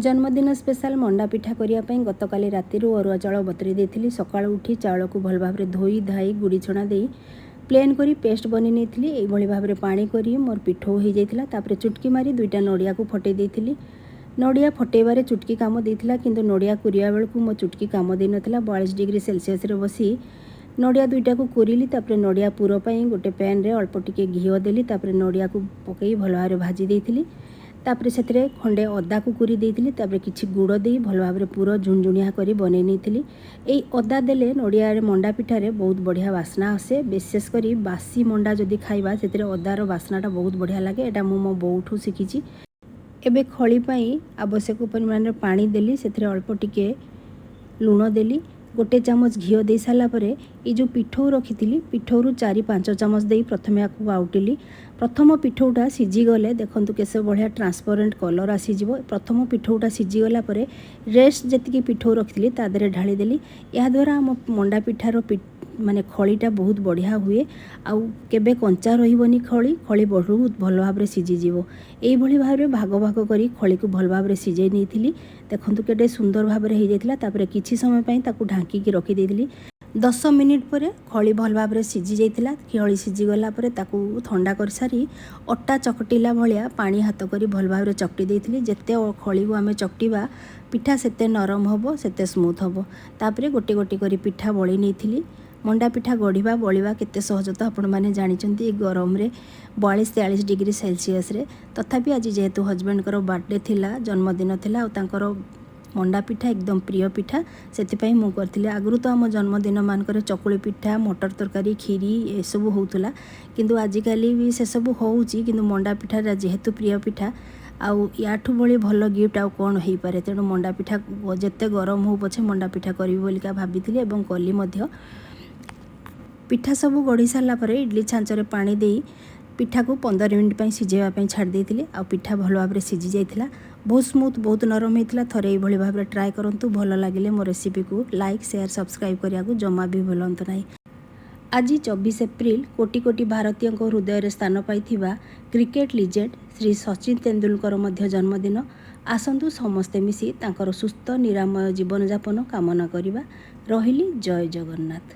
ଜନ୍ମଦିନ ସ୍ପେଶାଲ ମଣ୍ଡା ପିଠା କରିବା ପାଇଁ ଗତକାଲି ରାତିରୁ ଅରୁଆ ଚାଉଳ ବତୁରେଇ ଦେଇଥିଲି। ସକାଳୁ ଉଠି ଚାଉଳକୁ ଭଲ ଭାବରେ ଧୋଇ ଧାଇ ଗୁଡ଼ି ଛଣା ଦେଇ ପ୍ଲେନ୍ କରି ପେଷ୍ଟ ବନେଇ ନେଇଥିଲି। ଏଇଭଳି ଭାବରେ ପାଣି କରି ମୋର ପିଠଉ ହେଇଯାଇଥିଲା। ତାପରେ ଚୁଟକି ମାରି ଦୁଇଟା ନଡ଼ିଆକୁ ଫଟେଇ ଦେଇଥିଲି। ନଡ଼ିଆ ଫଟେଇବାରେ ଚୁଟକି କାମ ଦେଇଥିଲା, କିନ୍ତୁ ନଡ଼ିଆ କୁରିବା ବେଳକୁ ମୋ ଚୁଟକି କାମ ଦେଇନଥିଲା। 42 ଡିଗ୍ରୀ ସେଲସିୟସରେ ବସି ନଡ଼ିଆ ଦୁଇଟାକୁ କୋରିଲି। ତାପରେ ନଡ଼ିଆ ପୁର ପାଇଁ ଗୋଟେ ପ୍ୟାନ୍ରେ ଅଳ୍ପ ଟିକେ ଘିଅ ଦେଲି। ତାପରେ ନଡ଼ିଆକୁ ପକାଇ ଭଲ ଭାବରେ ଭାଜି ଦେଇଥିଲି। ତାପରେ ସେଥିରେ ଖଣ୍ଡେ ଅଦାକୁ କୁରି ଦେଇଥିଲି। ତାପରେ କିଛି ଗୁଡ଼ ଦେଇ ଭଲ ଭାବରେ ପୁର ଝୁଣଝୁଣିଆ କରି ବନେଇ ନେଇଥିଲି। ଏଇ ଅଦା ଦେଲେ ନଡ଼ିଆରେ ମଣ୍ଡା ପିଠାରେ ବହୁତ ବଢ଼ିଆ ବାସ୍ନା ଆସେ। ବିଶେଷ କରି ବାସି ମଣ୍ଡା ଯଦି ଖାଇବା, ସେଥିରେ ଅଦାର ବାସ୍ନାଟା ବହୁତ ବଢ଼ିଆ ଲାଗେ। ଏଇଟା ମୁଁ ମୋ ବୋଉଠୁ ଶିଖିଛି। ଏବେ ଖଳି ପାଇଁ ଆବଶ୍ୟକ ପରିମାଣରେ ପାଣି ଦେଲି। ସେଥିରେ ଅଳ୍ପ ଟିକେ ଲୁଣ ଦେଲି। ଗୋଟେ ଚାମଚ ଘିଅ ଦେଇ ସାରିଲା ପରେ ଏଇ ଯେଉଁ ପିଠଉ ରଖିଥିଲି, ପିଠଉରୁ 4-5 ଚାମଚ ଦେଇ ପ୍ରଥମେ ଆକୁ ଆଉଟିଲି। ପ୍ରଥମ ପିଠଉଟା ସିଝିଗଲେ ଦେଖନ୍ତୁ କେତେ ବଢ଼ିଆ ଟ୍ରାନ୍ସପରେଣ୍ଟ କଲର୍ ଆସିଯିବ। ପ୍ରଥମ ପିଠଉଟା ସିଝିଗଲା ପରେ ରେଷ୍ଟ ଯେତିକି ପିଠଉ ରଖିଥିଲି, ତା ଦେହରେ ଢାଳିଦେଲି। ଏହାଦ୍ୱାରା ଆମ ମଣ୍ଡା ପିଠାର ମାନେ ଖଳିଟା ବହୁତ ବଢ଼ିଆ ହୁଏ ଆଉ କେବେ କଞ୍ଚା ରହିବନି ଖଳି। ଖଳି ବହୁତ ଭଲ ଭାବରେ ସିଝିଯିବ। ଏଇଭଳି ଭାବରେ ଭାଗ ଭାଗ କରି ଖଳିକୁ ଭଲ ଭାବରେ ସିଝେଇ ନେଇଥିଲି। ଦେଖନ୍ତୁ କେତେ ସୁନ୍ଦର ଭାବରେ ହେଇଯାଇଥିଲା। ତାପରେ କିଛି ସମୟ ପାଇଁ ତାକୁ ଢାଙ୍କିକି ରଖିଦେଇଥିଲି। 10 ମିନିଟ୍ ପରେ ଖଳି ଭଲ ଭାବରେ ସିଝି ଯାଇଥିଲା। ଖଳି ସିଝିଗଲା ପରେ ତାକୁ ଥଣ୍ଡା କରିସାରି ଅଟା ଚକଟିଲା ଭଳିଆ ପାଣି ହାତ କରି ଭଲ ଭାବରେ ଚକଟି ଦେଇଥିଲି। ଯେତେ ଖଳିକୁ ଆମେ ଚକଟିବା, ପିଠା ସେତେ ନରମ ହେବ, ସେତେ ସ୍ମୁଥ୍ ହେବ। ତାପରେ ଗୋଟେ ଗୋଟେ କରି ପିଠା ବଳି ନେଇଥିଲି। ମଣ୍ଡା ପିଠା ଗଢ଼ିବା, ବଳିବା କେତେ ସହଜ ତ ଆପଣମାନେ ଜାଣିଛନ୍ତି। ଏ ଗରମରେ 42-43 ଡିଗ୍ରୀ ସେଲସିୟସରେ ତଥାପି ଆଜି ଯେହେତୁ ହଜବେଣ୍ଡଙ୍କର ବାର୍ଥଡେ ଥିଲା, ଜନ୍ମଦିନ ଥିଲା ଆଉ ତାଙ୍କର ମଣ୍ଡା ପିଠା ଏକଦମ ପ୍ରିୟ ପିଠା, ସେଥିପାଇଁ ମୁଁ କରିଥିଲି। ଆଗରୁ ତ ଆମ ଜନ୍ମଦିନ ମାନଙ୍କରେ ଚକୁଳି ପିଠା, ମଟର ତରକାରୀ, କ୍ଷୀରି ଏସବୁ ହେଉଥିଲା। କିନ୍ତୁ ଆଜିକାଲି ବି ସେସବୁ ହେଉଛି, କିନ୍ତୁ ମଣ୍ଡା ପିଠାଟା ଯେହେତୁ ପ୍ରିୟ ପିଠା ଆଉ ୟାଠୁ ଭଳି ଭଲ ଗିଫ୍ଟ ଆଉ କ'ଣ ହେଇପାରେ? ତେଣୁ ମଣ୍ଡା ପିଠା ଯେତେ ଗରମ ହେଉ ପଛେ ମଣ୍ଡା ପିଠା କରିବି ବୋଲିକା ଭାବିଥିଲି ଏବଂ କଲି ମଧ୍ୟ। ପିଠା ସବୁ ଗଢ଼ି ସାରିଲା ପରେ ଇଡ଼ଲି ଛାଞ୍ଚରେ ପାଣି ଦେଇ ପିଠାକୁ 15 ମିନିଟ୍ ପାଇଁ ସିଝାଇବା ପାଇଁ ଛାଡ଼ି ଦେଇଥିଲି। ଆଉ ପିଠା ଭଲ ଭାବରେ ସିଝି ଯାଇଥିଲା। ବହୁତ ସ୍ମୁଥ୍, ବହୁତ ନରମ ହେଇଥିଲା। ଥରେ ଏଇଭଳି ଭାବରେ ଟ୍ରାଏ କରନ୍ତୁ। ଭଲ ଲାଗିଲେ ମୋ ରେସିପିକୁ ଲାଇକ୍, ସେୟାର, ସବସ୍କ୍ରାଇବ୍ କରିବାକୁ ଜମା ବି ଭୁଲନ୍ତୁ ନାହିଁ। ଆଜି 24 ଏପ୍ରିଲ କୋଟି କୋଟି ଭାରତୀୟଙ୍କ ହୃଦୟରେ ସ୍ଥାନ ପାଇଥିବା କ୍ରିକେଟ ଲିଜେଣ୍ଡ ଶ୍ରୀ ସଚିନ ତେନ୍ଦୁଲକର ମଧ୍ୟ ଜନ୍ମଦିନ। ଆସନ୍ତୁ ସମସ୍ତେ ମିଶି ତାଙ୍କର ସୁସ୍ଥ ନିରାମୟ ଜୀବନଯାପନ କାମନା କରିବା। ରହିଲି, ଜୟ ଜଗନ୍ନାଥ।